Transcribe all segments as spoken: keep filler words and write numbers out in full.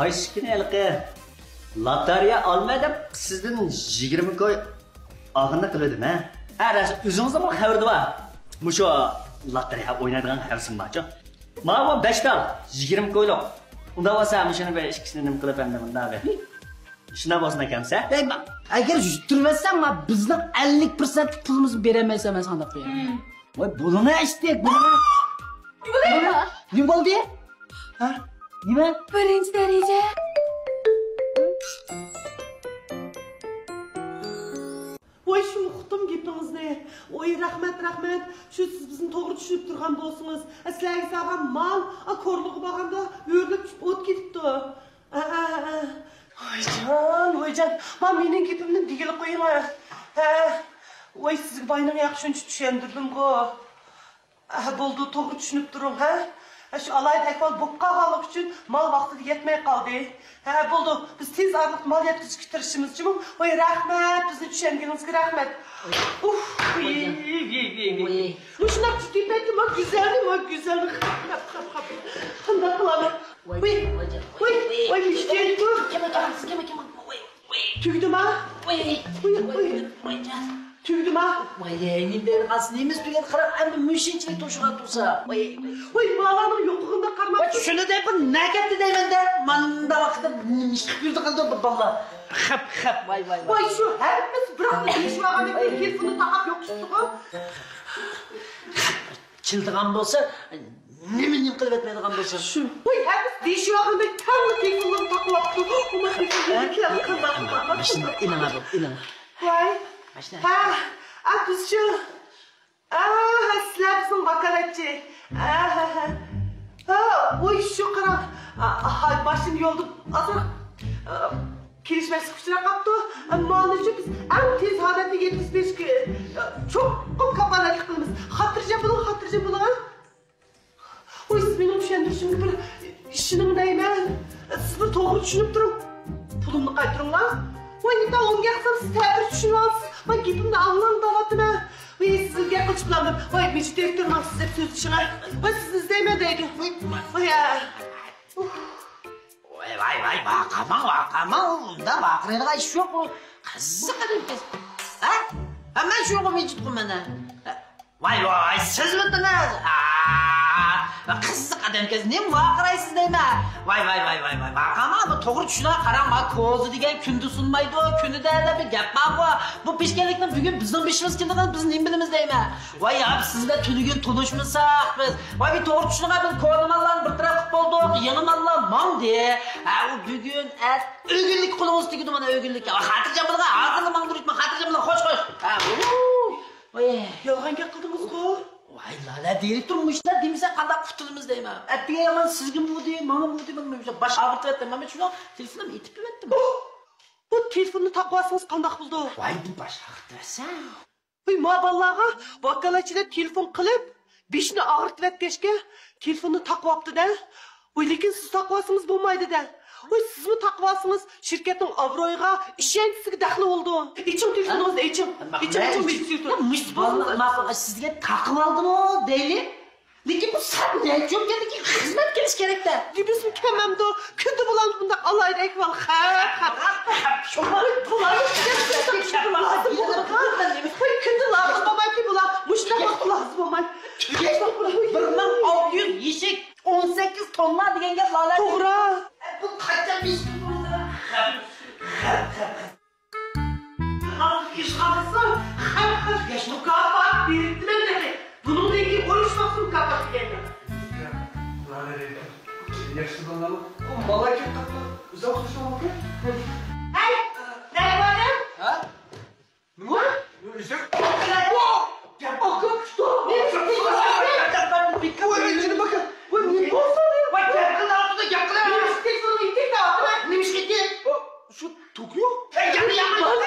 قايسى كۈنى ھېلىقى لاتارىيە ئالىمەن دەپ سىزدىن يىگىرمە كوي ئالغىنىنى قىلىۋىدىم، ھە؟ ھە، راست، ئۆزىڭىزنىڭمۇ خەۋىرى بار. مۇشۇ لاتارىيە ئوينايدىغان ھەۋىسىم بارچۇ. ماۋۇ بەش تال، يىگىرمە كويلۇق. ئۇنداق بولسا، مۇشۇنى بىر ئىككىسىنى نېمە قىلىپ، ئەمدى مۇنداق بىر. شۇنداق بولسۇن ئاكامسە. ئەي، ما-، ئەگەر يۇتتۇرۇۋەتسەڭ، ما، بىزنىڭ ئەللىك پىرسەنتلىك پۇلىمىزنى بېرەلمەيسەن، مەن ساڭا دەپ قوياي. ۋاي، بولۇڭە ئىشتەك، بولۇڭە. نېمە بولدى؟ ھە؟ نېمە؟ بىرىنچى دەرىجە. ۋاي، شۇ ئۇقتۇم گېپىڭىزنى. ۋاي، رەھمەت، رەھمەت. شۇ سىز بىزنى توغرا چۈشىنىپ تۇرغان بولسىڭىز. ئە، سىلەرگە سالغان مال، ئا، كورلىغا بارغاندا ئۆرۈلۈپ چۈشۈپ ئوت كېتىپتۇ. ئە، ئە، ئە. ۋايجان، ۋايجان. ما، مېنىڭ گېپىمنى دېگىلى قويۇڭە. ھە. ۋاي، سىزگە بايىنىڭ ياقى شۇنچە چۈشەندۈردۈمغۇ. ھە، بولدى، توغرا چۈشىنىپ تۇرۇڭ، ھە؟ ھە، شۇ ئالاھىدە ئەھۋال بولۇپ قالغانلىقى ئۈچۈن مال ۋاقتىدا يەتمەي قالدى. ھە، بولدى، بىز تېز ئارىلىقتا مال يەتكۈزۈشكە تىرىشىمىز، جۇمۇ. ۋاي، رەھمەت، بىزنى چۈشەنگىنىڭىزگە رەھمەت. ئۇھ، ۋىي، ۋىي، ۋىي، ۋىي. ۋىي. مۇشۇنداق جىددىي پەيتتە ما گۈزەلنى، ما گۈزەلنى خاپ، خاپ، خاپ، خاپ. قانداق قىلامەن؟ ۋاي، ۋاي، ۋاي، ۋاي، ۋاي، ۋاي، ۋاي، مۇشكەل. كەلمە، كەلمە، كەلمە، كەلمە، ۋاي. تۈگىدىما؟ ۋاي، ۋاي، ۋاي، ۋاي. تۈگىدىما؟ ۋاي، نېمە دەيدىغانسىز، نېمىسى تۈگەپ، قاراڭ، ئەمدى مۇشۇنچىلىك توشۇغان تۇرسا. ۋاي، ۋاي. ۋاي، مالارنىڭ يوقلۇقىنى قارىماپ. ۋاي، چۈشىنىدۇ، بۇ نەگەتتە دەيمەن-دە. مانداق ۋاقىتتا نېمە ئىش قىلىپ يۈرىدىغاندۇ بۇ بالىلار؟ خەپ، خەپ، ۋاي، ۋاي، ۋاي. ۋاي، شۇ ھەممىسى بىراقلا دېيىشىۋالغاندىن كېيىن تېلېفوننى تاقاپ يوقىتىپتىغۇ. كېلىدىغان بولسا، نېمە، نېمە قىلىۋەتمەيدىغان بولسا؟ شۇ. ۋاي، ھەممىسى دېيىشىۋالغاندەك تەڭلا تېلېفونلىرىنى تاقىۋاپتۇ. ئۇمۇ تېلېفوننى كەلدى، قانداق قىلىمەن؟ ماشىنا ئېلىڭ، ئېلىڭ. ۋاي. ماشىنا. ھە، ئا، بىز شۇ. ئا، سىلەر بىزنىڭ ۋاكالەتچى. ئا، ھە، ھە. ھە، ۋاي، شۇ قاراڭ. ئا، ھاي، ماشىنا يولدا ئازراق، ئا، كېلىشمەسلىك ئۇچراپ قاپتۇ. مالنى شۇ بىز ئەڭ تېز ھالەتتە يەتكۈزۈپ بېرىشكە، ئا، چوقۇم كاپالەتلىك قىلىمىز. خاتىرجەم بولۇڭ، خاتىرجەم بولۇڭ، ھە. ۋاي، سىز مېنىڭ چۈشەندۈرۈشۈمگە بىر ئىشىنىڭ دەيمەن. سىز بىر توغرا چۈشىنىپ تۇرۇڭ. پۇلۇمنى قايتۇرۇڭلار. ۋاي، نېمە ئۇنى يەقسەم، سىز تەتۈر چۈشىنىۋالىسىز. ۋاي، گېپىمنى ئاڭلاڭ دەۋاتىمەن. ۋاي، سىزگە قىلچە پۇلام بېرىپ، ۋاي، مېنى تېرىكتۈرمەڭ سىز دەپ سۆزلىشىڭە. ۋاي، سىزنى ئىزدەيمەن دەيدۇ. ۋاي، ۋاي. ۋاي، ۋاي، ۋاي، ۋارقىرىماڭ، ۋارقىرىماڭ، ئۇنداق ۋارقىرايدىغان ئىش يوق، ئۇ قىزىق ئادەمكەن. ھە؟ ھە، مەن شۇنىڭغا مىجىتقۇ مانا. ھە؟ ۋاي، ۋاي، سىزمىتىڭىز؟ ئا، قىزىق ئادەمكەنسىز، نېمە ۋارقىرايسىز دەيمەن. ۋاي، ۋاي، ۋاي، ۋاي، ۋاي، ۋارقىرىماڭ، بۇ توغرا چۈشىنىڭ، قاراڭ، ما، كوزا دېگەن كۈندە سۇنمايدۇ، كۈندە دەرلەپ بىر گەپ بارغۇ. بۇ پېشكەللىكنىڭ بۈگۈن بىزنىڭ بېشىمىزغا كېلىدىغىنىنى بىز نېمە بىلىمىز دەيمەن. ۋاي، يا، سىز بىلەن تۈنۈگۈن تونۇشمىساق بىز. ۋاي، بىر توغرا چۈشىنىڭ، بىز كونا ماللارنى بىر تەرەپ قىلىپ بولدۇق، يېڭى ماللار ماڭدى. ھە، ئۇ بۈگۈن، ئەت-، ئۆگۈنلۈك قولىڭىز تېگىدۇ، مانا ئۆگۈنلۈك. ۋاي، خاتىرجەم بولۇڭ، ھازىرلا ماڭدۇرۇۋېتىمەن، خاتىرجەم بولۇڭ، خوش، خوش. ھە، ئۇ. ۋاي. يالغان گەپ قىلدىڭىزغۇ؟ ۋاي، لالە دېيىلىپ تۇرۇپ، مۇشۇلار دېمىسە قانداق قۇتۇلىمىز دەيمەن. ئەتىگەن يامان سىزگىمۇ دېدى، ماڭىمۇ دېدى، مانا مۇشۇ باش ئاغرىتىۋەتتى، مانا شۇنىڭ تېلېفونۇمنى ئېتىپ بېرىۋەتتىم. بۇ تېلېفوننى تاقىۋالسىڭىز قانداق بولىدۇ؟ ۋاي، بۇ باش ئاغرىتىۋەتسە. ۋاي، ما بالىلارغا ۋاكالەتچىلەر تېلېفون قىلىپ، بېشىنى ئاغرىتىۋەتكەچكە، تېلېفوننى تاقىۋاپتۇ-دە. ۋاي، لېكىن سىز تاقىۋالسىڭىز بولمايدۇ-دە. ۋاي، سىزمۇ تاقىۋالسىڭىز، شىركەتنىڭ ئابرۇيىغا، ئىشەنچىسىگە دەخلى بولىدۇ. ئېچىڭ تېلېفونىڭىزنى، ئېچىڭ. ئېچىڭ، ئېچىڭ، مۇشۇ تېلېفون. يا، مۇشۇ بالىلار ماقۇل، سىزگە تاقىۋالدىمۇ دەيلى. لېكىن بۇ سائەت نەچچە بولۇپ كەلدىكىن، خىزمەت قىلىش كېرەك-دە. دېمىسىمۇ كەلمەمدۇ، كۈندە بولامدۇ بۇنداق ئالاھىدە ئەھۋال. خەپ، خەپ. شۇڭا بۇلارنى لازىم بولمايدۇ. قوي، كۈندە لازىم بولمايدۇ بۇلار. مۇشۇنداق ۋاقىتتا لازىم بولمايدۇ. بىر مىڭ ئالتە يۈز يېشىك، ئون سەككىز توننا دېگەن گەپ لالە. توغرا. بۇ قاچان بېشىدىن بولىدۇ؟ خەپ، خەپ، خەپ. ئىش قالسا، خەپ، خەپ، مۇكاپات بېرىپتىمەن تېخى. بۇنىڭدىن كېيىن ئويلىشماقچىمۇ مۇكاپات دېگەننى. ياخشى بالىلارمۇ؟ ئۇ مالاكەت تاپتى. ئۇزاق تۇرساڭ بولدى. ھەي، نەگە باردىڭ؟ ھە؟ نېمە؟ ئۆزۈڭ. گەپ ئاقىپ تۇر. ۋاي، نېمە بولسا؟ ۋاي، گەپ قىل، ئالدىدا گەپ قىل. نېمە ئىش تېلېفوننى ئېيتىپ دەۋاتىمەن. نېمە ئىش ئېيتىپ؟ شۇ توك يوق. ئەي، ياقلا، ياقلا.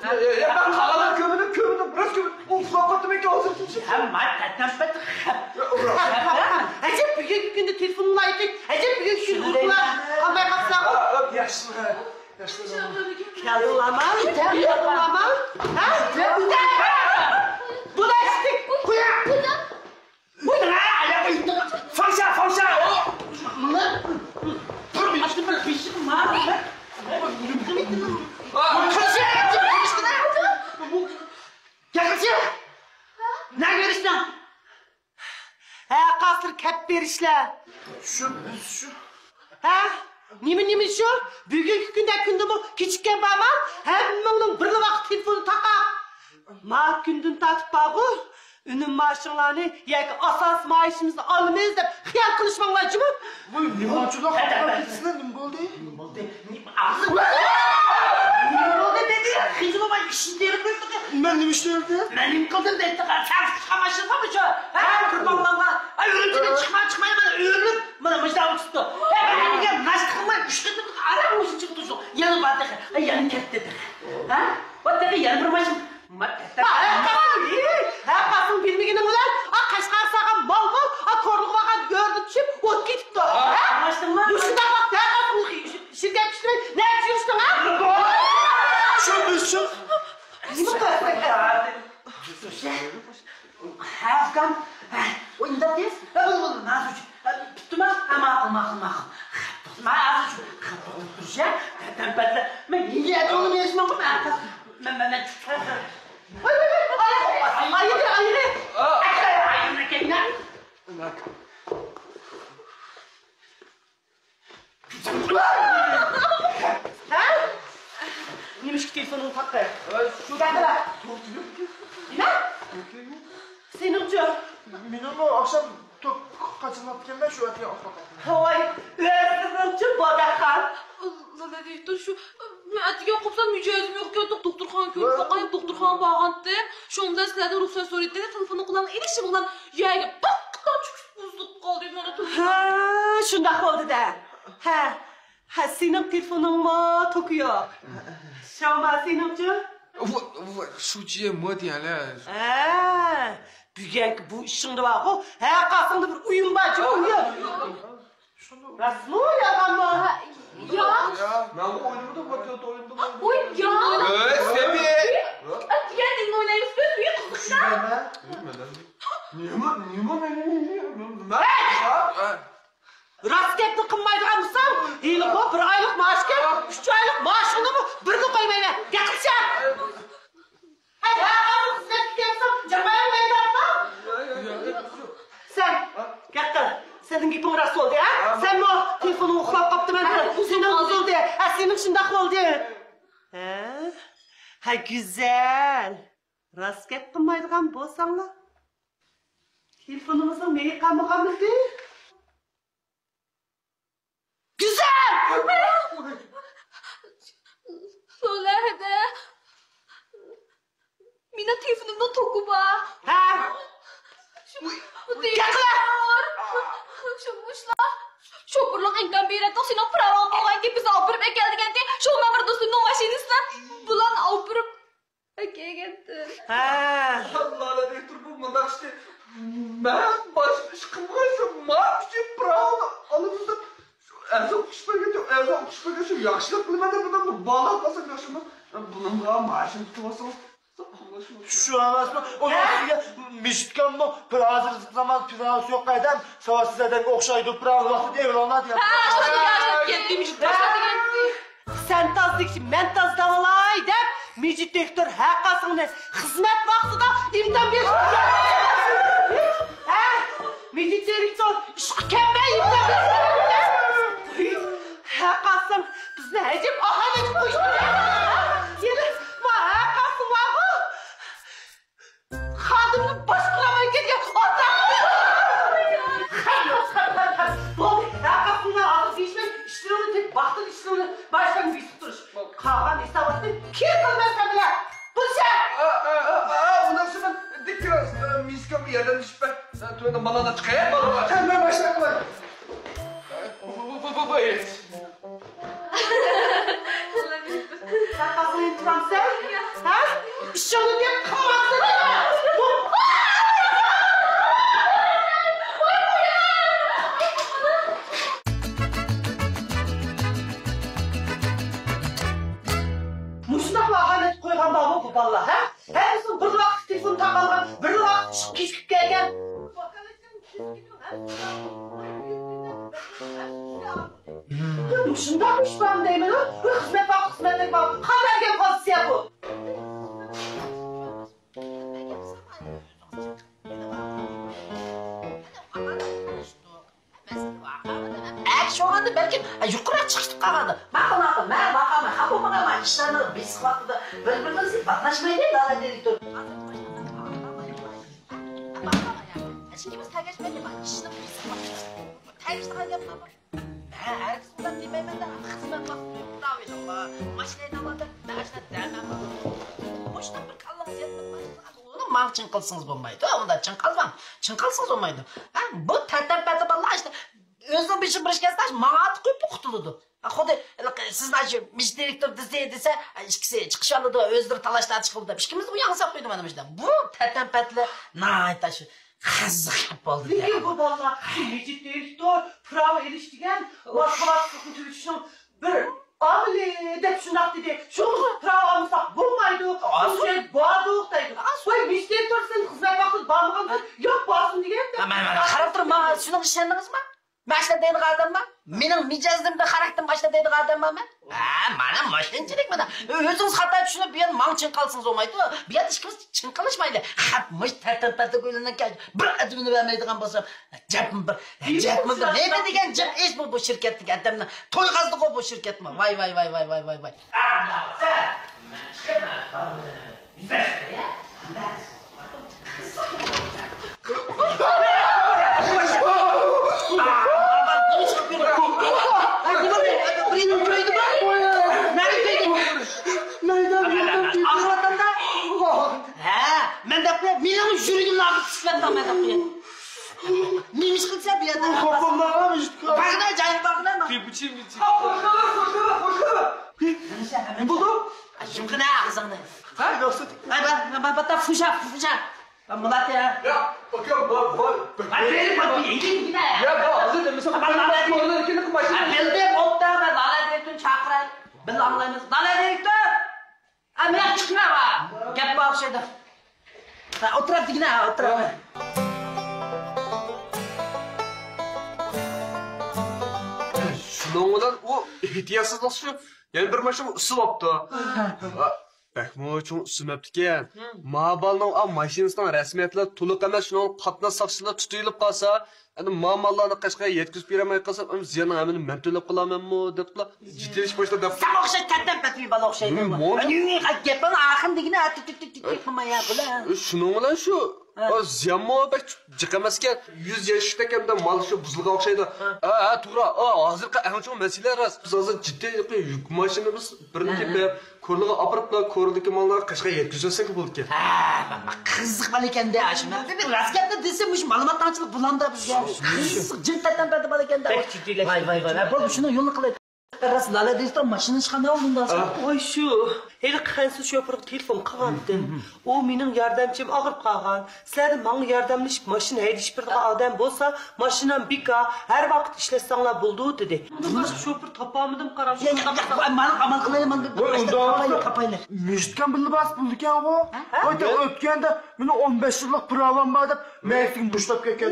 يا، يا، يا، مەن قالغان كۆمۈپ، كۆمۈپ، بىراز كۆمۈپ، ئۇخلاپ قاتتىم ئەكە ھازىر. ھە، مەن تەتەمپەت خەپ. يا، ئۇرا. خەپ، خەپ. ئەجەب بۈگۈنكى كۈندە تېلېفونلا ئېيتىپ، ئەجەب بۈگۈنكى كۈندە ئۇرۇپلا قالماي قالساڭ. ياخشى. ياخشى. كەلدىڭلارمۇ؟ ھە؟ بۇلاشتىك. قويا. فاڭشا، فاڭشا. تۇر، بىر ئاشتىم بىر. كەپ بېرىشلەر. شۇ، شۇ. ھە؟ نېمە، نېمە شۇ؟ بۈگۈنكى كۈندە كۈندىمۇ كېچىككەن بارمۇ؟ ھەممىڭنىڭ بىرلا ۋاقىت تېلېفونى تاقا. ما كۈندىن تارتىپ بارغۇ، ئۈنۈم مائاشىڭلارنى ياكى ئاساسىي مائاشىمىزنى ئالىمىز دەپ خىيال قىلىشماڭلار جۇمۇ. ۋاي، نېمە ئۇچۇرلار خاپا قىلىسىلەر، نېمە بولدى؟ نېمە بولدى؟ نېمە ئاغزىڭ؟ نېمە بولدى دېدى؟ خىجىل بولماي ئىشنى تېرىپ بېرىپتۇ. مەن نېمە ئىش تېرىپ؟ مەن نېمە قىلدىم دەيتتىڭ؟ سەن سۇچقا ماشىنىمۇ شۇ؟ ھە؟ قۇربانلارغا. ئاي، ئۈرۈمچىدىن چىقما، چىقماي مانا ئۆرۈلۈپ، مانا مۇشۇنداق ئۇچۇپتۇ. ھە، مەن دېگەن ناشتا قىلماي ئۈچ قېتىم ئاران مۇشۇنچە تۇرسۇڭ. يەنە بار تېخى. ھە، يەنە كەتتى تېخى. ھە؟ ۋاي تېخى يەنە بىر ماشىنا. ھە، قاسىم، ھە، قاسىم، بىلمىگىنىڭ بىلەن، ئا، قەشقەر سالغان مالمۇ، ئا، تورلىغا بارغان ئۆرۈلۈپ چۈشۈپ، ئوت كېتىپتۇ. ھە؟ ئاڭلاشتىڭمۇ؟ مۇشۇنداق ۋاقىتتا، ھە، قاسىم، شىركەتكە چۈشمەي، نەگە يۈرۈشتۈڭ، ھە؟ شۇ، شۇ. نېمە قىلىسەن؟ ھە، ئۇكام. ھە، ئۇ ئۇنداق دېيىز. ھە، بولدى، بولدى، مانا شۇ. ھە، پۈتتىمۇ؟ ھە، ماقۇل، ماقۇل، ماقۇل. خەپ توختىتىپ، مانا ھازىر شۇ خەپ توختىتىپ تۇرۇش، ھە. بەردەم بەردىلەر. مەن يېڭى ئەتىۋالدىم، ھېچ نېمە قىلماي. مەن، مەن، مەن. ۋاي، ۋاي، ۋاي، ئايىغى، ئايىغى. ئايىغىنى كەينە. ھە؟ نېمىشقا تېلېفونۇڭنى تاقاي؟ ئە، شۇ. نېمە؟ سېنىڭچۇ؟ مېنىڭمۇ ئاخشام توك قاچىلاپتىكەن، شۇ ئەتىگەن ئۇخلاپ قاپتىمەن. ھاۋاي، ئۆزىڭچۇ بولدى خان. لالا دىكتور، شۇ مەن ئەتىگەن قوپسام، مىجەزىم يوق ئىكەن، دوختۇرخانىغا كۆرۈپ باقاي، دوختۇرخانىغا بارغانتىم. شۇنىڭ بىلەن سىلەردىن رۇخسەت سورىدى، تېلېفوننى قولۇمغا ئېلىشىم بىلەن يەرگە پاققىدە چۈشۈپ ئۇزۇلۇپ قالدى. مانا تېلېفون. ھە، شۇنداق بولدى-دە. ھە، ھە، سېنىڭ تېلېفونۇڭمۇ توكى يوق. شاۋما سېنىڭچۇ؟ ۋ-، ۋ-، شۇچى مو دېيەلە. ھە، بۈگۈنكى بۇ ئىشىڭدا بارغۇ، ھە، قاسىڭدا بىر ئويۇن بار جۇمۇ. راستمۇ، يالغانمۇ؟ ياق. مەنمۇ ئوينىمىدىم، بۇ يەردە ئوينىدىم. ئوي، ياق. ئۆي، سېمى. يەنە نېمە ئوينايمىز بىز؟ ئۆي قىزىقسا. نېمە، نېمە، نېمە، نېمە؟ راست گەپنى قىلمايدىغان بولساڭ، ھېلىقى بىر ئايلىق مائاشكە ئۈچ ئايلىق مائاشىڭنىمۇ بىرگە قويمايمەن. گەپ قىلسا. ھەي، ھە، خىزمەتكە كەلسەم، جىلمايمەن دەپلا. سەن، گەپ قىل. سېنىڭ گېپىڭ راست بولدى، ھە؟ سەنمۇ تېلېفونۇڭ ئۇخلاپ قاپتىمەن. سېنىڭ بۇزۇلدى. ھە، سېنىڭ شۇنداق بولدى. ھە؟ ھە، گۈزەل. راست گەپ قىلمايدىغان بولساڭلار. تېلېفونىڭىزنىڭ مېيى قالمىغانمىدى؟ گۈزەل! لولا ھەدە. مېنىڭ تېلېفونۇمنىڭ توكى بار. ھە؟ شۇ، گەپ قىلە! شۇ مۇشۇلار شوپۇرلۇق ئىمكان بېرەتتۇق، سېنىڭ پىراۋاڭ بولغانكەن، بىزنى ئاپىرىپ ئەكەل دېگەنتى. شۇ مەن بىر دوستۇمنىڭ ماشىنىسىدا بۇلارنى ئاپىرىپ ئەكەلگەنتىم. ھە. لالە دىرېكتور، بۇ مۇنداق ئىشنى مەن باشقا ئىش قىلمىغاي، شۇ ما ئۈچۈن پىراۋانى ئالىمىز دەپ، شۇ ئەزا ئوقۇش بەرگەن، ئەزا ئوقۇش بەرگەن، شۇ ياخشىلىق قىلىمەن دەپ، بۇنىڭغا بالا قالسام ياخشىمۇ؟ بۇنىڭغا مائاشىنى تۇتۇۋالسىڭىز. شۇ ئەمەسمۇ؟ ئۇنىڭ ئۈستىگە مىجىتكەنمۇ، ھازىر زامان پىراۋىسى يوق ئادەم، ساۋاتسىز ئادەمگە ئوخشايدۇ، پىراۋىنى ۋاقتىدا ئېلىۋالما دېگەن. ھە، شۇنداق، شۇنداق، كەتتى مىجىت، باشلاپ كەتتى. سەن تاز دېگۈچە مەن تاز دەۋالاي دەپ، مىجىت دىرېكتور ھەققاسىڭنى خىزمەت ۋاقتىدا ئىمتىھان بېرىش. ھە؟ مىجىت دىرېكتور ئىشقا كەلمەي ئىمتىھان بېرىش. ھەققاسىڭ بىزنى ئەجەب ئاھانەتكە قويۇشتى. يەنە ما ھەققاسىڭ بارغۇ. خادىمنى باشقۇرالماي كەتكەن ئاتاق. بولدى، ھەققاسىڭلار ھازىر دېيىشمەي، ئىشلىرىڭنى تېپىپ، ۋاقتىدا ئىشلىرىڭنى باشلاپ بېسىپ تۇرۇش. قالغان ھېساباتنى كېيىن قىلىمەن سەن بىلەن. بولسا. ئۇنداق سېمەن دىكتور، مىسكامغا ياردەملىشىپ بەر. تۆۋەندە بالىنى چىقىپ، بالىنى. مەن باشلاپ قوياي. ساقاسىنى تۇرامسەن؟ ھە؟ ئىشىڭنى دەپ قىلمامسەن؟ مۇشۇنداقلا ئاھانەتكە قويغان بارمۇ بۇ بالىلار، ھە؟ ھەممىسى بىر ۋاقىت تېلېفون تاقالغان، بىر ۋاقىت ئىشقا كېچىكىپ كەلگەن. مۇشۇنداق ئىش بارمۇ دەيمەن، ھە؟ بىر خىزمەت ۋاقتى، خىزمەتلىك ۋاقىت. قانداق دېگەن پوزىتسىيە بۇ؟ بەلكىم، ئە، يۇقىرىراق چىقىشتىن قالغاندۇ. ماقۇل، ماقۇل، مەن باقىمەن. خاپا بولماڭ، مانا ئىشلارنى بېسىق ۋاقتىدا بىر-بىرىمىزنى باتناشمايلى، دالا دىرېكتور. ئىككىمىز تەگەشمەيلى، مانا ئىشنى بېسىق ۋاقتىدا. تەگىشىدىغان گەپ بار. مەن ھەرگىز ئۇنداق دېمەيمەن-دە، خىزمەت ۋاقتىدا ئۇخلاۋېلىڭ. ماشىنا ھەيدەۋاتىمەن، مەن ئاشۇنداق دەمەم. مۇشۇنداق بىر كاللىڭىز يەتمەي، ماشىنا ئۇنى ماڭا چىڭقىلسىڭىز بولمايدۇ. ئۇنداق چىڭقىلماڭ. چىڭقىلسىڭىز بولمايدۇ. ھە، بۇ تەتەم-پەتە بالىلار ئىشتە ئۆزىنىڭ بېشىغا بىر ئىش كەلسە، ماڭا ئاتىقىپ قۇتۇلىدۇ. ھە، خۇددى ھېلىقى سىزنىڭ شۇ مىش دىرېكتور دېسە، دېسە، ئىككىسى چىقىشالىدۇ، ئۆزلىرى تالاش-تارتىش قىلىدۇ دەپ، ئىككىمىزنى ئۇ ياڭساپ قويدى مانا مۇشۇنداق. بۇ تەتەم-پەتىلەر ناھايىتى شۇ قىزىق گەپ بولدى. لېكىن بۇ بالىلار شۇ مىجىت دىرېكتور پىراۋا ئېلىش دېگەن ۋاقىت تۈگىتىشنىڭ بىر ئامىلى دەپ شۇنداق دېدى. شۇ پىراۋا ئالمىساق بولمايدۇ. ئاسۇ. بۇ يەرگە باردۇق دەيدۇ. ئاسۇ. ۋاي، مىجىت دىرېكتور سەن خىزمەت ۋاقتىدا بارمىغانسەن، ياق بارسۇن دېگەن. مانا، مانا، قاراپ تۇرۇڭ، ماڭا شۇنىڭغا ئىشەندىڭىزمۇ؟ مەن شۇنداق دەيدىغان ئادەممۇ؟ مېنىڭ مىجەزىمدە، خاراكتېرىمغا شۇنداق دەيدىغان ئادەممۇ مەن؟ ھە، مانا مۇشۇنچىلىك مانا. ئۆزىڭىز خاتا چۈشىنىپ، بۇ يەردە ماڭا چىڭقالسىڭىز بولمايدۇ. بۇ يەردە ئىككىمىز چىڭقىلىشمايلى. خەپ مۇشۇ تەتەم-پەتە گۆيلىنىڭ بىر ئەدىپىنى بەرمەيدىغان بولسام، جەپمۇ بىر، جەپمۇ بىر. نېمە دېگەن جىق ئىش بۇ، بۇ شىركەتتىكى ئادەمنىڭ تويغازلىقى بۇ شىركەتمۇ. ۋاي، ۋاي، ۋاي. ھە، مەن دەپ قويۇپ، مېنىڭ يۈرىكىمنى ئاغرىتىپ چىقىۋەتتىڭ، مەن دەپ قويۇپ. نېمە ئىش قىلسا بۇ يەردە؟ باغنا، جايىغا باغنا. نېمە بولدى؟ يۇمغىنا ئاغزىڭنى. ھە؟ ھەي، بار، بار، بار، بار، فۇشا، فۇشا. مۇلاتە. يا، ئاكا، بار، بار. ھەي، بېرىپ بار، بېرىپ، بېرىپ. يا، بار، ھازىر دېمىسەم، بار، بار، بار. ھەي، بىلدىم، ئوبدان، مەن لالا دىرېكتورنى چاقىراي. بىللە ئاڭلايمىز. لالا دىرېكتور! ھە، مېنىڭ چىقما، ھە. گەپ بار ئوخشايدۇ. ھە، ئولتۇر دېگىنە، ھە، ئولتۇر. شۇنىڭ بىلەن ئۇ ئېھتىياتسىزلىق شۇ، يەنە بىر ماشىنا ئۇسسۇۋاپتۇ. ھە، بەكمۇ چوڭ ئۇسسىمەپتىكەن. ما بالىنىڭ ئا ماشىنىسىنىڭ رەسمىيەتلىرى تولۇق ئەمەس، شۇنىڭ قاتناش ساقچىلىرى تۇتۇۋېلىپ قالسا، ئەنە ما ماللارنى قەشقەرگە يەتكۈزۈپ بېرەلمەي قالسام، ئەمدى زىياننىڭ ھەممىنى مەن تۆلەپ قالارمەنمۇ دەپلا جىددىيلىشىپ باشلىدى. ساڭا ئوخشاش تەتەم پەتمى بالا ئوخشايدۇ. مم، مو- ئەنە، گەپنىڭ ئاخىرىدىكىنى ئەتىتىتىتىت قىلماي يا، بۇلار. شۇنىڭ بىلەن شۇ، ھە. ئا، زىيانمۇ بەك جىق ئەمەسكەن. يۈز يەشىكتەك ئەمدى مال شۇ بۇزۇلغان ئوخشايدۇ. ھە. ھە، ھە، توغرا. ئا، ھازىرقى ئەڭ چوڭ مەسىلە راست. بىز ھازىر جىددىي يۈك ماشىنىمىز بىرنى ھە، ھە. تېپىپ، كورلىغا ئاپىرىپلا، كورلىدىكى ماللارنى قەشقەرگە يەتكۈزۈۋەتسەكلا بولىدىكەن. ھە، قىزىق بالا ئىكەن-دە، ئاشۇ. مەن بىر راست گەپنى دېسە، مۇشۇ مالىماتاڭچىلىق بۇلامدا بىزگە. قىزىق، جىم تەتەم پەتى بالا ئىكەن-دە. بەك جىددىيلەشتى. ۋاي، ۋاي، ۋاي، ۋاي. بولدى، شۇنىڭ يولىنى قىلاي. راست، لالا دىرېكتور ماشىنا ئىشخانا ئۇندا. ۋاي، شۇ. ھېلىقى خەنزۇ شوپۇرغا تېلېفون قىلغانتىم. ئۇ مېنىڭ ياردەمچىم ئاغرىپ قالغان. سىلەردىن ماڭا ياردەملىشىپ ماشىنا ھەيدىشىپ بېرىدىغان ئادەم بولسا، ماشىنام بىكار، ھەر ۋاقىت ئىشلەتسەڭلار بولىدۇ، دېدى. بۇنداق شوپۇر تاپالمىدىم، قاراڭ. يا، يا، يا، مانا ئامال قىلايلى، مانا بىر ۋاي، ئۇنداق تاپايلى، تاپايلى. مۈشۈتكەن بىللە بارسا بولىدىكەنغۇ. ھە؟ ۋاي، ئۆتكەندە مېنىڭ ئون بەش يىللىق پىراۋام بار دەپ، مەيسىگە مۇشتلاپ كەتكەن.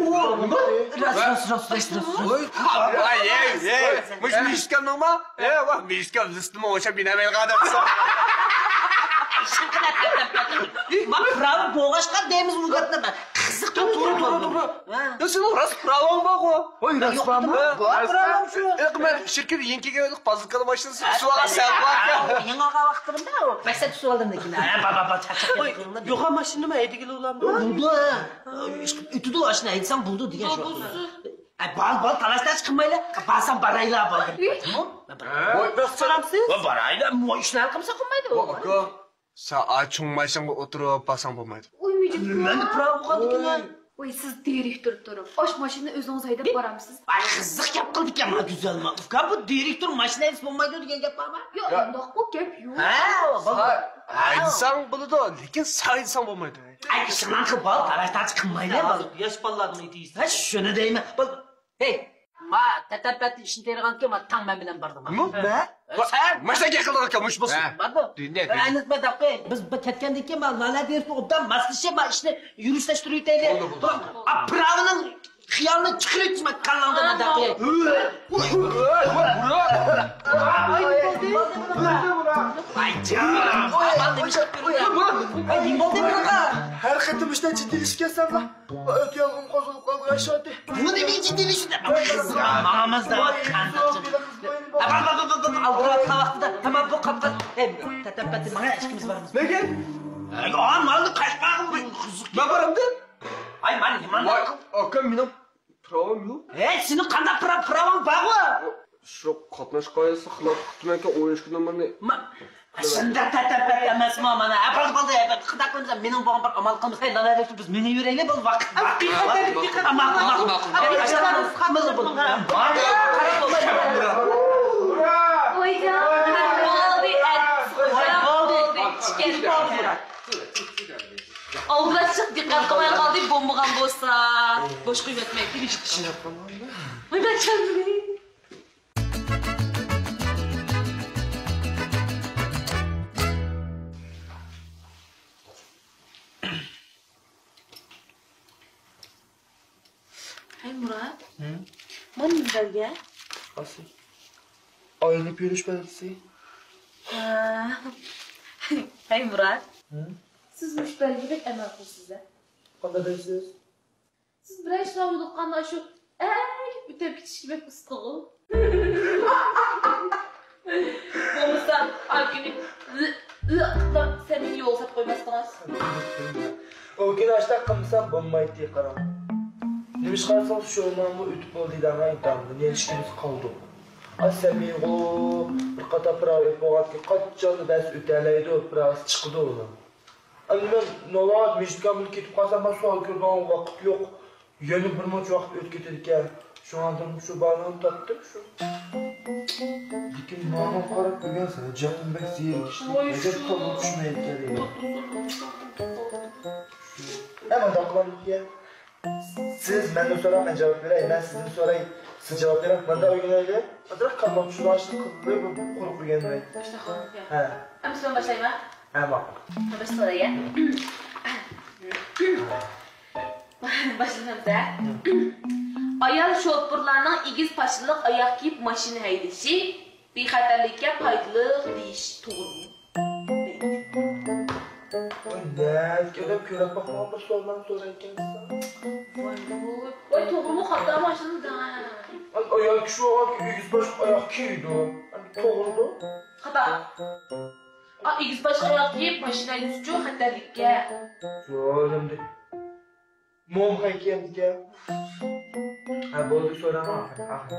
راست، راست، راست، راست، راست. ۋاي، ئاي، ئەي، ئەي، مۇشۇ مۈشۈتكەننىڭما؟ ئە، ۋاھ، مېيىشكا لىستىمۇ ئوشاپ بىنەمەيدىغان ئادەمسەن. ما پىراۋا بوغاشقا دەيمىز ئۇ گەپنى. قىزىق. توغرا، توغرا، توغرا. ھە. يا، سېنىڭ راست پىراۋاڭ بارغۇ. ۋاي، راست بارمۇ؟ ھە. بار پىراۋام شۇ. ياق، مەن شىركەت يېڭى كېلگەنلىك پازىلكىدا ماشىنىسى تۇتۇۋالغان سەۋەب باركەن. يېڭى ئالغان ۋاقىتلىرىمدا ئۇ بەسە تۇتۇۋالدىم لېكىن. ھە، بار، بار، بار، چارچاپ كەتتىم. يوغان ماشىنىمۇ ھەيدىگىلى بولامدۇ؟ بولىدۇ، ھە. ئۆتىدۇ، ئاشۇنى ھەيدىسەڭ بولىدۇ دېگەن شۇ. ئە، بال، بال، تالاش-تارتىش قىلمايلى. بارسام بارايلا، بالدۇر. ۋاي، بارامسىز؟ ۋاي، بارايلا، مو ئىشنى ھەل قىلمىسا قىلمايدۇ. ۋاي، ئاكا، سەن ئا چوڭ ماشىنىغا ئولتۇرۇپ بارساڭ بولمايدۇ. ۋاي، مىجىت. مەن پىراۋا بولغاندىكىن. ۋاي، سىز دىرېكتور تۇرۇپ، ئاش ماشىنىنى ئۆزىڭىز ھەيدەپ بارامسىز؟ ئاي، قىزىق گەپ قىلدىكەن ما گۈزەلما. ئۇكام، بۇ دىرېكتور ماشىنا ھەيدىسە بولمايدۇ دېگەن گەپ بارمۇ؟ ياق، ياق. ئۇنداق ئۇ گەپ يوق. ھە، بال. ھەيدىسەڭ بولىدۇ، لېكىن سەن ھەيدىسەڭ بولمايدۇ. ئاي، ئىشىڭلارنى قىل، بال، تالاش-تارتىش قىلمايلى، بال. ھازىر ياش بالىلارنىڭ ئېتى يېسە. ھە، شۇنى دەيمەن. بال، ھەي، ما تەتەپەتتە ئىشنى تېرىغانكەن، ما تاڭ مەن بىلەن باردىڭ. مۇ؟ مە؟ سەن؟ ماشىنا گەپ قىلىدىغان مۇشۇ بولسۇن. ھە. باردۇ. دىندە، دىندە. ئەنىتمە دەققە. بىز بىر كەتكەندىن كېيىن، ما لالا دېرىكتور ئوبدان ماسلىشىپ، ما ئىشنى يۈرۈشلەشتۈرۈۋېتەيلى. بولدى، بولدى. بۇ، ئا، پىراۋىنىڭ خىيالنى چىقىرىۋېتىمەن كاللاڭدىن، مۇنداق قىلىپ. ئاي، جان، ئامان نېمە ئىش قىلىپ يۈرىسەن؟ ئاي، نېمە بولدى بۇنىڭغا؟ ھەر قېتىم ئىشتە جىددىيلىشىپ كەتسەملا، ئۆتۈيالغۇم قوزغىلىپ قالدى، ئاشۇ. بۇ نېمە جىددىيلىشىش؟ ماڭىمىز دەۋاتقان. ئالدىراۋاتقان ۋاقتىدا، تامام بۇ قاپقان. ئەي، تەتەپپەتى ماڭا ئىشقىمىز بارمىز. نېگە؟ ئاي، ئا، مالنى قاچماغىن. مەن بارامدىم؟ ئاي، مانا نېمە؟ ۋاي، ئاكام، مېنىڭ پىراۋام يوق. ھەي، سېنىڭ قانداق پىراۋ-، پىراۋاڭ بارغۇ؟ شۇ قاتناش قائىدىسى خىلاپ قىپتىمەنكەن، ئون ئىككى نومۇرنى. ما-، شۇنداق تەتەپپەت ئەمەسمۇ، مانا، ھە، بولدى، بولدى، ھە، بولدى، قانداق قىلىمىز، مېنىڭ بولغان بىر ئامال قىلمىسا، ھەي، نان ھەرىكىتى بىز مېڭىۋېرەيلى، بولدى، ۋاقىت، ۋاقىت، ۋاقىت. ئامال، ئامال، ئامال. ھەي، ئاشۇنداق قىلمىز، بولدى. ۋايجان، بولدى، ئەت، بولدى، بولدى. ئالدىراشلىق دىققەت قىلماي قالدى، بولمىغان بولسا، بوش قويۇۋەتمەي، كېلىشتى. ۋاي، مەن چۈشەنمىدىم. ھەي، مۇرات. ھە؟ مانا نېمە بەلگە؟ ئاسىي. ئايلىنىپ يۈرۈش بەلگىسى. ھە. ھەي، مۇرات. ھە؟ سىز مۇشۇ بەلگىگە بەك ئەمەل قىلىسىز-ھە؟ قانداق دەيسىز؟ سىز بىرەر ئىشلارنى ئۇنتۇغاندا شۇ ئەگىپ ئۆتۈپ كېتىشكە بەك ئۇستىغۇ. بولمىسا، ئاكىنى لىق، لىق قىلىپ سەمىمىي يول ساپ قويماستىڭىز. ئۇ كۈنى ئاشتاق قىلمىسام بولمايتتى، قاراڭ. نېمىشقا دېسىڭىز، شۇ ماڭىمۇ ئۆتۈپ بولدى دەڭا ئىمتىھاندىن، يەنە ئىككىمىز قالدۇق. ئا، سەمىيغۇ بىر قاتار پىراۋ ئېلىپ بولغانتى، قاچانلا بەس ئۆتەلەيدۇ، پىراۋىسى چىقىدۇ ئۇنىڭ. ئەمدى مەن ناۋادا مىجىتكە بىلەن كېتىپ قالسام، مەن سوئال كۆرىدىغان ۋاقىت يوق. يەنە بىر مۇنچە ۋاقىت ئۆتۈپ كېتىدىكەن. شۇڭا شۇ بالىنى تارتتىم شۇ. لېكىن ماڭا قاراپ كۆرگەنسەن، جېنىم بەك زېرىكىشلىك، ۋاي، ئەجەب شۇ. تامغا چۈشمەيدىكەن. ھە، مۇنداق قىلايلى. سىز مەندىن سوراڭ، مەن جاۋاب بېرەي. مەن سىزدىن سوراي، سىز جاۋاب بېرىڭ. مۇنداق ئۆگىنەيلى. ئازراق قاماق چۈشىنىشنى قىلدى، بۇ قۇرۇق ئۆگەنمەي. ھە. ئەمدى مەن باشلايمەن. ھە، ماقۇل. باشلايلى. باشلىسام سە. ئايال شوپۇرلارنىڭ ئېگىز پاشنىلىق ئاياغ كىيىپ ماشىنا ھەيدىشى بىخەتەرلىككە پايدىلىق دېيىش توغرىمۇ؟ ۋاي، نەدىكى ئادەم كۆرۈپ باقمىغان بىر سوئاللارنى سورايدىكەنسەن. ۋاي، ۋاي، توغرىمۇ خاتا ماشىنا دەڭ. ئايال كىشى بولغان ئېگىز پاشنىلىق ئاياغ كىيىدۇ. توغرىدۇ. خاتا. ئا، ئېگىز پاشنىلىق ئاياغ كىيىپ ماشىنا ھەيدىشىچۇ خەتەرلىككە. شۇ ئادەمدە. موم خەيكەمگە. ھە، بولدى، سوراڭ ئاخىرى.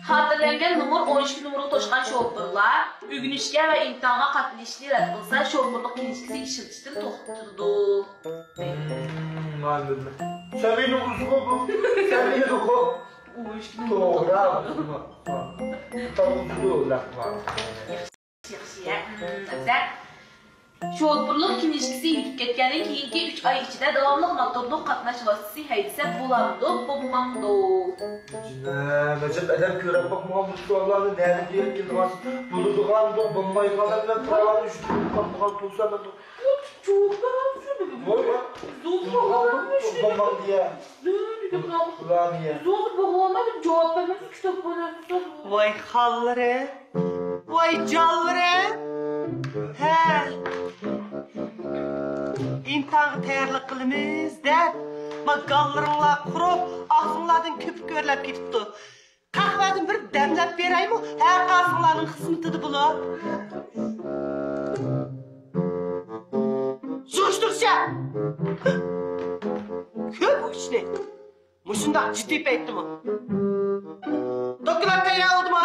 خاتىرىلەنگەن نومۇر ئون ئىككى نومۇرغا توشقان شوپۇرلار ئۆگىنىشكە ۋە ئىمتىھانغا قاتنىشىشنى رەت قىلسا، شوپۇرلۇق كىنىشكىسى ئىشلىتىشتىن توختىتىلىدۇ. ھىم، ئاڭلىدىم. سەمىينىڭ ئۆزىغۇ بۇ. سەمىينىغۇ. ئون ئىككى نومۇر. توغرا. تاپقۇزىدۇ لەقمە. ياخشى، ياخشى، ھە. ئەمدى شوپۇرلۇق كىنىشكىسى يېتىپ كەتكەندىن كېيىنكى ئۈچ ئاي ئىچىدە داۋاملىق موتورلۇق قاتناش ۋاسىتىسى ھەيدىسە بولامدۇ، بولمامدۇ؟ جېنىم، ئەجەب ئادەم كۆرۈپ باقمىغان بۇ سوئاللارنى نەدىن بېرىپ كېلىۋاتىسىز؟ بولىدىغاندۇ، بولمايدىغاندۇ، مەن پىراۋانى يۈزۈپ قاپمىغان تۇرسا، مەن جاۋاب بېرىڭ، شۇنى بىلمەيمەن. بولمامدۇ يا؟ زوزا بولغانمايدۇ، جاۋاب بەرمەيسىز، كىتاب بولمايدۇ. ۋاي خانلىرىم، ۋاي جانلىرىم. ھە، ئىمتىھانغا تەييارلىق قىلىمىز دەپ، ما گاللىرىڭلار قۇرۇپ، ئاغزىڭلاردىن كۆپۈك ئۆرلەپ كېتىپتۇ. قەھۋەدىن بىر دەملەپ بېرەيمۇ؟ ھەر قايسىڭلارنىڭ خىزمىتىدە بۇلار. سۈرۈشتۈرسە! كۆر بۇ ئىشنى. مۇشۇنداق جىددىي پەيتتىمۇ؟ دوكلات تەييار بولدىمۇ؟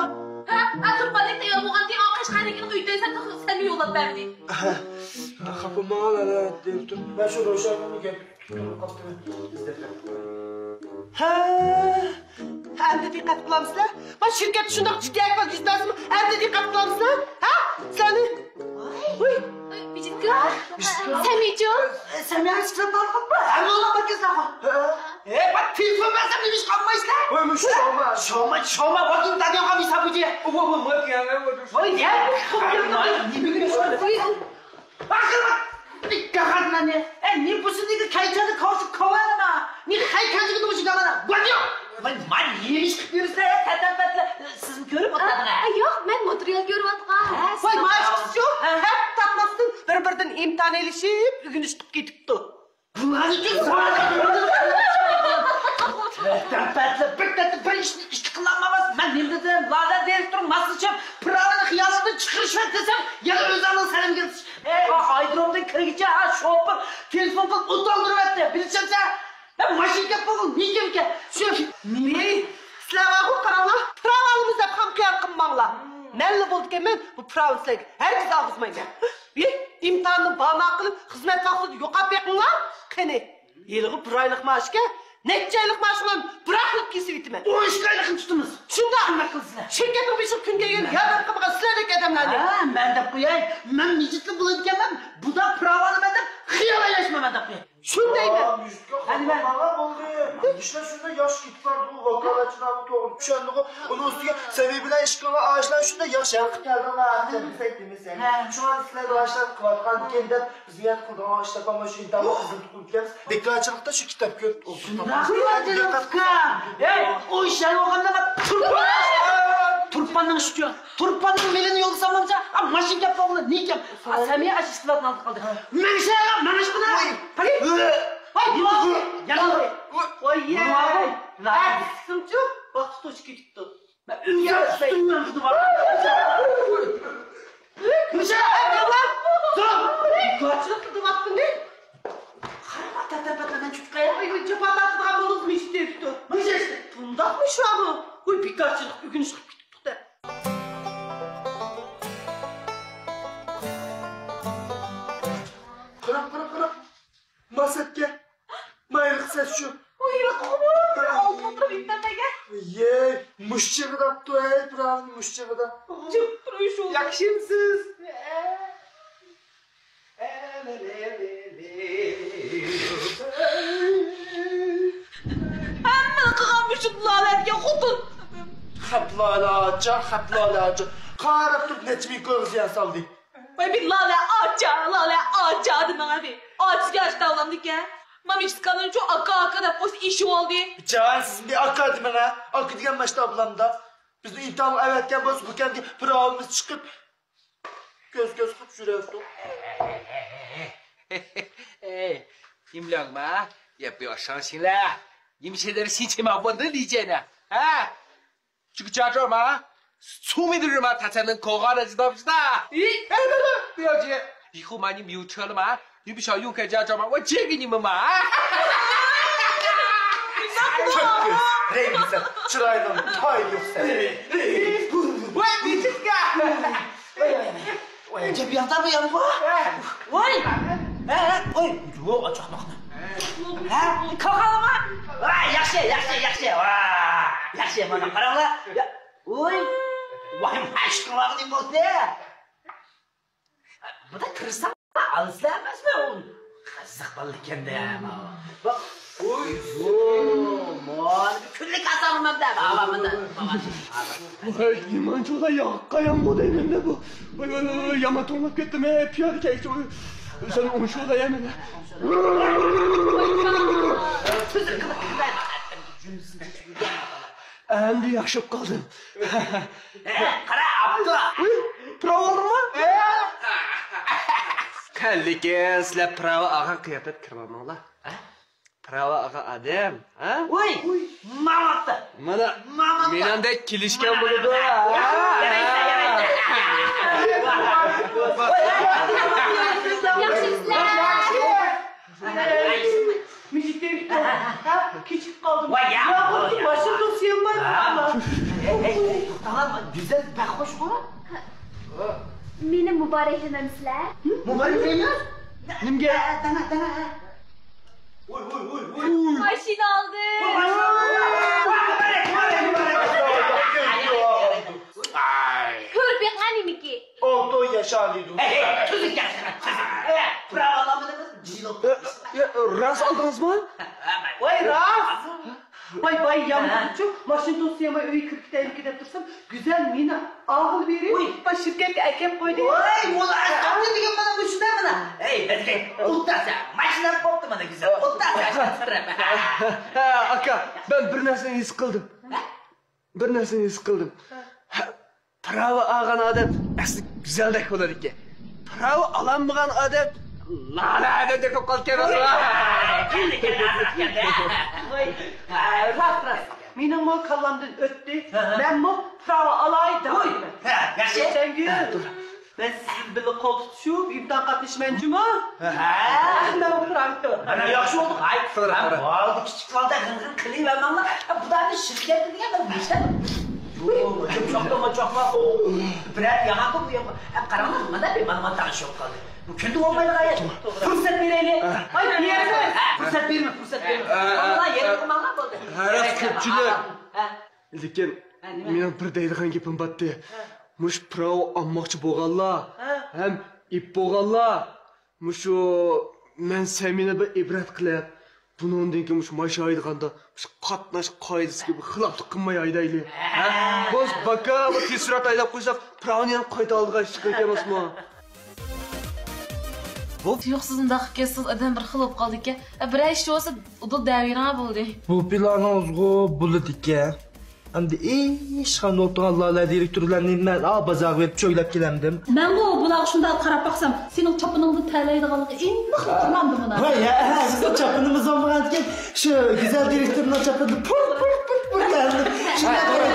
ھە، ھە، تۇرپاندەك تەييار بولغانتى، ئاڭ قەشقەرنىڭكىنى ئۆيدە دەيسەن، تېخى سەمىي يوللاپ بەردى. خاپا بولماڭلار، دەپ تۇرۇپ. مەن شۇ روشەنگۈلنى گەپ ھە، ئەمدى دىققەت قىلامسىلەر؟ ما شىركەتتە شۇنداق جىددىي ئەھۋال يۈز بەرسىمۇ، ئەمدى دىققەت قىلامسىلەر؟ ھە؟ سىلەرنى. ۋاي. ۋىجىتكا. سەمىچۇ. سەمىيەنى سىقىپ بارغانمۇ؟ ھەممە ئۇلار باركەنسىلەر. ھە؟ ھە، بار تېلېفون بەرسەم نېمە ئىش قالمايسىلەر؟ ۋاي، مۇشۇ شاما. شاما، شاما، ۋاي، دادام قالمىسا بۇ جاي. ۋاي، ۋاي، ۋاي، ۋاي، ۋاي. ۋاي، يا. ۋاي، ۋاي. ئاخىر بىر گەپ قىلدىم. ئەي، نېپۇسىنىڭ كەيچەدە كاۋچۇك كاۋانا. ۋاي، مانا نېمە ئىش قىلىپ يۈرسىلەر، تەتەرپەتلەر. سىزمۇ كۆرۈپ ئولتۇردىڭىز؟ ئە، يوق، مەن ماتېرىيال كۆرۈۋاتقان. ھە، ۋاي، ماياشقىچۇ، ھە؟ ھەپ تاقماستىن بىر-بىرىدىن ئىمتىھان ئېلىشىپ، ئۆگىنىشىپ كېتىپتۇ. بۇلارنىڭكى تەتەرپەتلەر بىر تەتە بىر ئىشنى ئىككى قىلالمايمىز. مەن نېمە دېدىم؟ لالە دىرېكتور ماسلىشىپ، پىراۋىنى خىيالىدىن چىقىرىشىۋەت دېسەم، يەنە ئۆزۈڭنىڭ سەرىڭگە. ئەي، ئايرودرومدىن كىرگىچە ھە شوپۇر تېلېفون قىلىپ ئولتۇرۇۋەتتى. بىلىشىمچە، مەن ماشىنا كەپ بولغىن، نېمە كەپ؟ شۇ نېمە؟ سىلەر بارغۇ، قاراڭلار، پىراۋا ئالىمىز دەپ خام خىيال قىلماڭلار. مەنلا بولىدىكەنمەن، بۇ پىراۋىنى سىلەرگە ھەرگىز ئالغۇزمايمەن. ھى، ئىمتىھاننى باھانە قىلىپ، خىزمەت ۋاقتىدا يوقاپ بېقىڭلار. قېنى، ھېلىغۇ بىر ئايلىق مائاشكە نەچچە ئايلىق مائاش بىلەن بىر ئايلىق كېسىۋېتىمەن. ئون ئىككى ئايلىقنى تۇتىمىز. شۇنداق. شۇنداق قىلىسىلەر. شىركەتنىڭ بېشىغا كۈن كەلگەن ياردەم قىلمىغان سىلەردەك ئادەملەرنى. ھە، مەن دەپ قوياي. مەن مىجىتلا بولىدىكەنمەن، بۇدا پىراۋا ئالىمەن دەپ خىيال ئايلاشما مەن دەپ قوياي. شۇندايمەن. مۇشتكا قالمىغان بولدى. ئىشلار شۇنداق ياخشى كېتىپ بارىدىغۇ، ۋاكالەتچىلەرمۇ توغرا چۈشەندىغۇ. ئۇنىڭ ئۈستىگە سەمىي بىلەن ئىشقىلغان ئاشۇلار شۇنداق ياخشى ھەل قىلىپ كەلدىڭلار. دېمىسەك، دېمىسەك. شۇڭا سىلەر باشلار قىلىۋاتقان ئىكەن دەپ، بىز نىيەت قىلىدىغان ئىشلار بارمۇ شۇ ئىنتايىن خىزمەت قىلىپ كەلدىمىز. بىكارچىلىقتا شۇ كىتاب كۆپ. شۇنداق. ھەي، ئۇ ئىش ھەل بولغاندا تۇرپان، تۇرپاننىڭ ئىشى، تۇرپاننىڭ مېلىنى يولغا سالمامچە، ماشىنا كەپ بولغاندا نېمە كەپ؟ سەمىيە ئاشۇ ئىشلارنى قىلدى. مېڭىشە، مېڭىش بۇنا. ۋاي، ۋاي، يامان. ۋاي، ۋاي. ۋاقىت توشۇپ كېتىپتۇ. مەن ئۆزۈم ئۈستۈمدىن تۇتۇۋالدىم. مېڭىشە، ئەي، يامان. تۇر. بىكارچىلىق قىلىۋاتقىنى. قارىما، تەتەرپەتلەرمەن چۈشۈپ قايا. ۋاي، جاپا تارتىدىغان بولدىڭىزمۇ ئىشتە ئۆتتى. مېڭىشە. بۇنداقمۇ ئىش بارمۇ؟ ۋاي، بىكارچىلىق ئۆگىنىش قىلىپ كېتىپتۇ-دە. قاراڭ، قاراڭ، قاراڭ. ماسەتكە. مايلىق سەت شۇ. ۋاي، ياققۇمۇ بىر ئالتۇن قىلىپ بەرمەگەن. يەي، مۇشچىغىداپتۇ، ھەي، پىراۋىنى مۇشچىغىدا. جىپ تۇرۇشۇ. ياخشىمسىز؟ ھەممىنى قىلغان مۇشۇ لالە دېگەن خوتۇن. خەپ لالە ئاچا، خەپ لالە ئاچا. قاراپ تۇرۇپ نەچچە مىڭ كويغا زىيان سالدى. ۋاي، بىر لالە ئاچا، لالە ئاچا دېمەڭ ئەمدى. ئاچىسىگە ئاچا تاۋلاندىكەن. مانا ئىسكاننىڭ شۇ ئاكا، ئاكا دەپ ئوستا ئېشىۋالدى. جان، سىز ئاكا دېمەڭ ھە. ئاكا دېگەن ماشتا ئابلامدا. بىزنى ئىمتىھانغا ئەۋەتكەن بولسا، بۇ كەمدىكى پىراۋىمىز چىقىپ، كۆز-كۆز قىلىپ يۈرەتتۇق. ئەي، نېمىلەڭما؟ يەپ بىر ئاشاڭشىڭلە. نېمە شەيلەر شىنچىما بولدى دېيجەينە. ھە؟ 这个家长嘛，聪明的人嘛，他才能考好的，知道不知道？咦，哎，不要紧，以后嘛，你们有车了嘛，你们想用开驾照嘛，我借给你们嘛。 رەڭگى سەن، چىراينىڭ تايى يوق سەن. ۋاي، نېچىككە؟ ۋاي، ۋاي، ۋاي. ۋاي، جەپ ياتامۇ يالغۇز؟ ۋاي. ھە، ھە، ۋاي، يوق، ئاچاقنى. ھە، كاكالما؟ ۋاي، ياخشى، ياخشى، ياخشى. ۋاي، ياخشى، مانا قاراڭلار. يا، ۋاي. ۋاي، ماشقىلارنى بولدى. بۇدا كىرسەڭ، ئالىسىلەر ئەمەسمۇ؟ قىزىق بالىكەن-دە، ماۋۇ. ۋوي، ماۋۇ كۈنلۈك ئاسانمەن-دە، ماۋۇ، ماۋۇ. ۋاي، نېمانچىغا ياققايام بۇ دەيمەن-دە بۇ. ۋاي، ۋاي، ۋاي، ۋاي، يامان توڭلاپ كەتتىم، ھە، پىيادە كەيچە. سەن ئوڭشۇۋالايمەن. ئەمدى ياخشى بولۇپ قالدىم. ھە، قارا، ئاپتۇ. پىراۋا ئالدىڭمۇ؟ لېكىن سىلەر پىراۋا ئالغان قىياپەتكە كىرىۋالماڭلار. پىراۋا ئالغان ئادەم، ھە؟ ۋوي، ماڭاپتۇ. مانا، مېنىڭدەك كېلىشكەن بولىدۇ. ياخشى سىلەر. مىجىتىم، ھە، كېچىكىپ قالدىم. ۋاي، يا، يا، بۇ يا. باشىمدىن سىيالمايمەن. ھە. ھەي، ھەي، ھەي، توختاڭلار، گۈزەل بەك خوشقۇ. مېنى مۇبارەكلىمەمسىلەر؟ مۇبارەكلەيمىز. نېمىگە؟ دەڭە، دەڭە. ۋوي، ۋوي، ۋوي، ۋوي. ماشىنا ئالدىم. ۋوي، ماشىنا ئالدىم. ۋوي، مۇبارەك، مۇبارەك، مۇبارەك. ئاي. كۆرۈپ بېقىڭ، نېمىكى؟ ئوتو ياشايدۇ. ھەي، ھەي، تۈزۈك گەپ، تۈزۈك. ھەي، پىراۋا ئالالمىدىڭىز، جىلو. يا، يا، راست ئالدىڭىزمۇ؟ ۋاي، راست. باي، باي، يامغۇرچۇ، ماشىنا توسۇيالماي ئۆيگە كىرىپ كېتەيمىكىن دەپ تۇرسام، گۈزەل مېنى ئاغىل بېرىپ، ئۇي، باي، شىركەتكە ئەكەپ قويدى. ۋاي، مانا ئەسقاتى دېگەن مانا مۇشۇنداق مانا. ئەي، ھەدىكەي، ئولتۇرسا، ماشىنا بوپتۇ مانا گۈزەل. ئولتۇرسا، ئاشۇ تىترەپ. ھە، ئاكا، مەن بىر نەرسىنى ھېس قىلدىم. بىر نەرسىنى ھېس قىلدىم. پىراۋا ئالغان ئادەم ئەسلى گۈزەلدەك بولىدىكەن. پىراۋا ئالالمىغان ئادەم لالە ئادەمدەك بولۇپ قالىدىكەن. كەلدى، كەلدى، ھازىر كەلدى. ۋاي، راست، راست. مېنىڭمۇ كاللامدىن ئۆتتى. ھە، ھە. مەنمۇ پىراۋا ئالاي دەۋاتىمەن. ھە، ياخشى. ئۆتەڭگۈل، مەن سىزدىن بىللە قول تۇتۇشۇپ ئىمتىھان قاتنىشىمەن جۇمۇ. ھە. مەن پىراۋا. مانا ياخشى بولدى. ھاي، توغرا، توغرا. بالىدا كىچىك بالىدا غىڭ-غىڭ قىلىۋەرمەڭلار. بۇلارنى شىركەتتە دېگەن بىر مۇشتەر. يوق، چاقما، چاقما. بىرەر يامان بۇ يامان. ھە، قاراڭلار، مانا بىر مانا تاڭشىپ قالدى. بۇ كۈندە بولمايدىغان ئىش. پۇرسەت بېرەيلى. ھاي، بېرىمىز. ھە، پۇرسەت بېرىمىز، پۇرسەت بېرىمىز. ھە، ھە، ھە. بالىلار يېرىم قىلماڭلار بولدى. ھە، راست، كۆپچىلىك. ھە. لېكىن ھە، نېمە؟ مېنىڭ بىر دەيدىغان گېپىم بارتى. ھە. مۇشۇ پىراۋا ئالماقچى بولغانلار ھە. ھەم ئېپ بولغانلار مۇشۇ مەن سەمىنە بىر ئىبرەت قىلىپ، بۇنىڭدىن كېيىن مۇشۇ ماشىنا ھەيدىغاندا مۇشۇ قاتناش قائىدىسىگە بىر خىلاپلىق قىلماي ھەيدەيلى. ھە؟ بولسا باكا بىر تېز سۈرئەت ھەيدەپ قويساق، پىراۋىنى يەنە قايتا ئالىدىغان ئىش چىقىدىكەن ئەمەسمۇ؟ بۇ تۇيۇقسىز مۇنداق كەتسىز ئادەم بىر خىل بولۇپ قالىدىكەن. بىرەر ئىش بولسا ئۇدۇل دەۋېرىڭا بولدى. بۇ پىلانىڭىزغۇ بولىدىكەن. ئەمدى ئىشخانىدا ئولتۇرغان لالە دىرېكتورلارنى مەن ئا بازارغا بېرىپ چۆگلەپ كېلەمدىم. مەنمۇ بۇلارغا شۇنداق قاراپ باقسام، سېنىڭ چاپىنىڭدىن تەلەيدىغانلىقى ئېنىق تۇرمامدۇ مانا؟ ھاي، ھە، ھە، بىزنىڭ چاپىنىمىز بولمىغانىكەن، شۇ گۈزەل دىرېكتورنىڭ چاپىنىدا پۇر، پۇر، پۇر، پۇر تەلىدى. شۇنداق قىلىپ